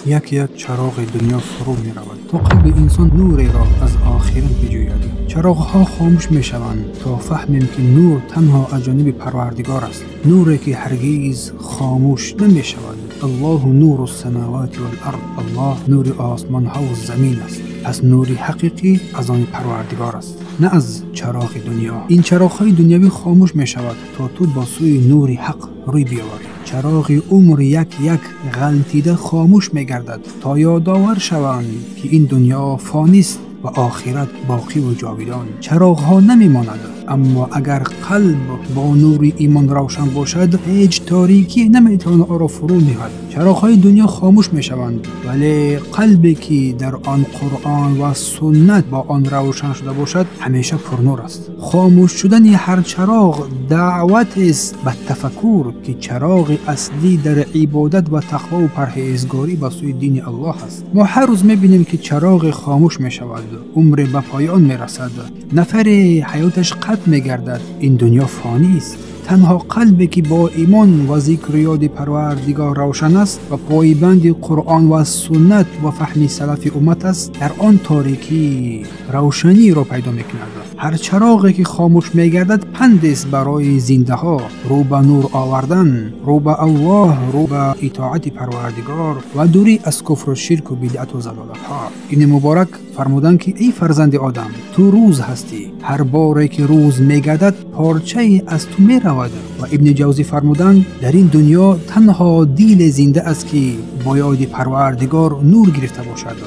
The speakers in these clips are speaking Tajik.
Як-як чароғи дунё фурӯ меравад, то қалби инсон нуреро аз охират биҷӯяд. Чароғҳо хомӯш мешаванд, то фаҳмем, ки нур танҳо аз ҷониби Парвардигор аст, нуре ки ҳаргиз хомӯш намешавад. Аллоҳу нуру самавати вал-ард. Аллоҳ нури осмонҳову замин аст. Пас нури ҳақиқӣ аз они Парвардигор аст, на аз чароғи дунё. Ин чароғҳои дунявӣ хомӯш мешавад, то ту ба сӯи нури ҳақ рӯй биёварӣ. Чароғи умр як-як ғалтида хомӯш мегардад, то ёдовар шаванд, ки ин дунё фонист ва охират боқиву ҷовидон. Чароғҳо намемонад, аммо агар қалб бо нури имон равшан бошад, ҳеҷ торикӣ наметавонад онро фурӯ ниҳад. Чароғҳои дунё хомӯш мешаванд, вале қалбе ки дар он Қуръон ва суннат бо он равшан шуда бошад, ҳамеша пурнур аст. Хомӯш шудани ҳар чароғ даъватест ба тафаккур, ки чароғи аслӣ дар ибодат ва тақвову парҳезгорӣ ба сӯи дини Аллоҳ аст. Мо ҳар рӯз мебинем, ки чароғе хомӯш мешавад, умре ба поён мерасад, нафаре ҳаёташ қатъ мегардад. Ин дунё фонист. Танҳо қалбе ки бо имон ва зикру ёди Парвардигор равшан аст ва пойбанди Қуръон ва суннат ва фаҳми салафи уммат аст, дар он торикӣ равшаниро пайдо мекунад. Ҳар чароғе ки хомӯш мегардад, пандест барои зиндаҳо: рӯ ба нур овардан, рӯ ба Аллоҳ, рӯ ба итоати Парвардигор ва дурӣ аз куфру ширку бидъату залолатҳо. Ибни Муборак фармуданд, ки эй фарзанди Одам, ту рӯз ҳастӣ. Ҳар боре ки рӯз мегардад, порчае аз ту меравад. Ва Ибни Ҷавзӣ фармуданд: дар ин дунё танҳо диле зинда аст, ки бо ёди Парвардигор нур гирифта бошад.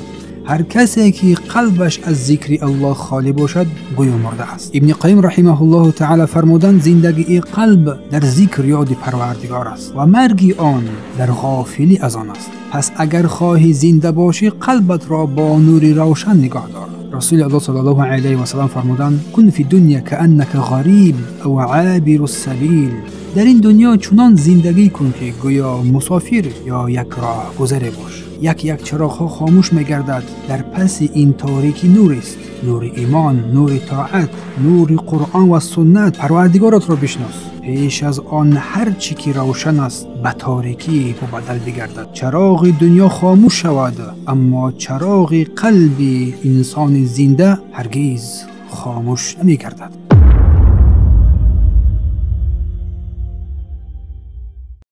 Ҳар касе ки қалбаш аз зикри Аллоҳ холӣ бошад, гӯё мурда аст. Ибни Қайим раҳимаҳуллоҳу таъала фармуданд: зиндагии қалб дар зикр ёди Парвардигор аст ва марги он дар ғофилӣ аз он аст. Пас агар хоҳӣ зинда бошӣ, қалбатро бо нури равшан нигоҳ дор. Расули Аллоҳ саллаллоҳу алайҳи васаллам фармуданд: кун фи дунья кааннака ғариб ав абиру сабил. Дар ин дунё чунон зиндагӣ кун, ки гӯё мусофир ё як роҳгузаре бош. Як-як чароғҳо хомӯш мегардад. Дар паси ин торикӣ нурест: нури имон, нури тоат, нури Қуръон ва суннат. Парвардигоротро бишнос, пеш аз он ҳар чӣ ки равшан аст, ба торикӣ мубаддал бигардад. Чароғи дунё хомӯш шавад, аммо чароғи қалби инсони зинда ҳаргиз хомӯш намегардад.